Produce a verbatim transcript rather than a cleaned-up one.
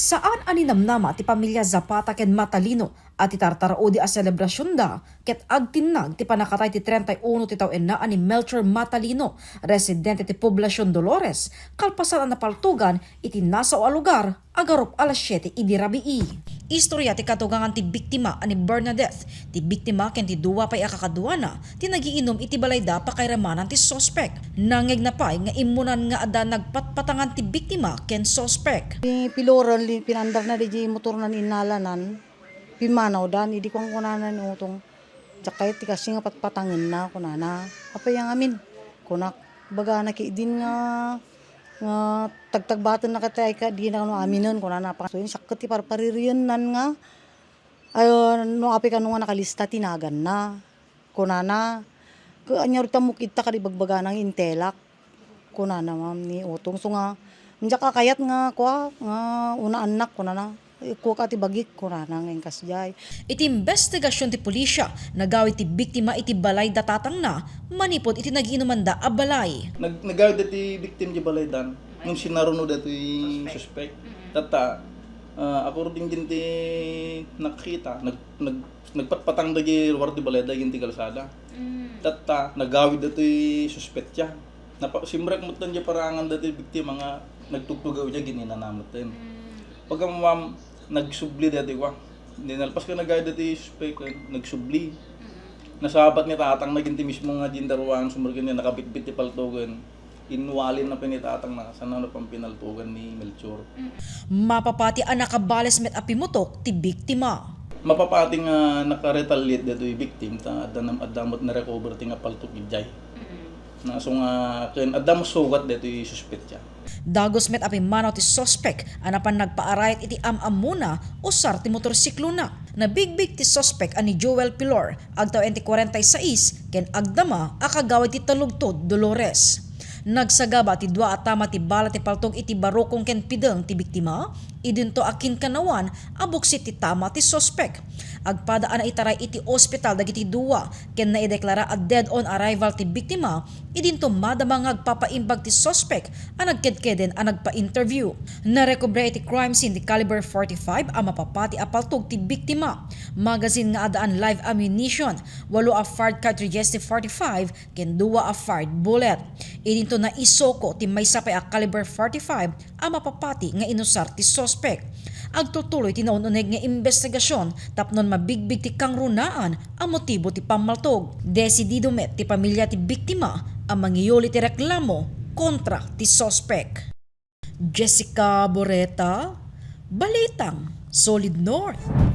Saan a ninamnama ti pamilia Zapata ken Matalino a ti tartaraudi a selebrasionda ket agtinnag ti pannakatay ti treinta y uno ti tawenna a ni Melchor Matalino, residente ti Poblacion Dolores, kalpasan a napaltogan iti nasao a lugar agarup alas siete idi rabii. Istoria ti katugangan ti biktima a ni Bernadette. Ti biktima ken ti dua pay a kakaduana ti nagiinum iti balayda pakairamanan ti suspek. Nangngegna pay nga immunan nga adda nagpatpatangan ti biktima ken suspek. Ni Piloren, li-, pinandarna diay motorna ni innalanan, pimmanawdan, idi kuan kunana ni Utong, "Diak kayat ti kasdi nga patpatangenna," kunana. "Apay a ngamin?" kunak. "Ibagana ketdin nga, nga tagtagbatenna ket ay ka, dina kano aminen," kunana. "Pasoyen, siak ket ti parpaririennan nga, ay, no apay kano nga nakalista ti naganna," kunana. "Ke-, ania rutammok ita kadi bagbagana nga intelak?" kunana, ma'am, ni Utong. So nga, diak a kayat nga, kua, nga unaannak, kunana. "Ikkuak a ti bagik," kunana, nga inkas jay. Iti imbestigasion ti pulisya, nagawid ti biktima iti balay da tatangna manipud iti nagiinumanda a balay. Nag-, nagawid ti biktim di balaydan, nung sinaruno datoy suspek. Tatta, ah, according din ti nakita, nag-, nag-, nagpatpatang dagi luar di balayda ginti kalsada. Tatta, nagawid datoy suspek siya. Napa-, simrek metten di parangan dati biktima nga nagtugtugaw diay gininana metten. Pagka, ma'am, nagsubli dati, wa. Nalpas ken nagawid dati suspek, nagsubli. Nasabat ni tatangna ginti mismo nga diay daruan, sumrek ken nakabitbit ti paltogen. Inwalinna pay ni tatangna, saan na pay pinaltogan ni Melchor. Mapapati a nakabales met a pimutok ti biktima. Mapapati nga naka-retaliate datoy victim, ta adda nam-, adda met na-recover ti nga paltok idiay. Na, so nga, ken adda met sugat datoy suspek siya. Dagus met a pimmanaw ti suspek a napan nagpaarayat iti am-ammona, usar ti motorsiklona. Nabigbig ti suspek a ni Joel Pilor, agtawen ti kuarenta y sais, ken agdama a kagawid ti Talugtod, Dolores. Nagsagaba ti dua a tama ti bala ti paltog iti barukong ken pideng ti biktima, idinto a kinkanawan a buksit ti tama ti suspek. Agpada a naitaray iti ospital dagiti dua ken naideklara a dead on arrival ti biktima, idinto madama nga agpapaimbag ti suspek a nagkedkeden a nagpa-interview. Narekobre iti crime scene ti caliber forty-five a mapapati a paltog ti biktima, magazine nga addaan live ammunition, walo a fired cartridges ti forty-five, ken dua a fired bullet. Idinto naisoko ti maysa pay a caliber forty-five a mapapati nga inusar ti suspek. Agtutuloy ti naun-uneg nga imbestigasion tapno mabigbig ti kangrunaan a motibo ti pammaltog. Desidido met ti pamilia ti biktima a mangiyuli ti reklamo kontra ti suspek. Jessica Boreta, Balitang Solid North.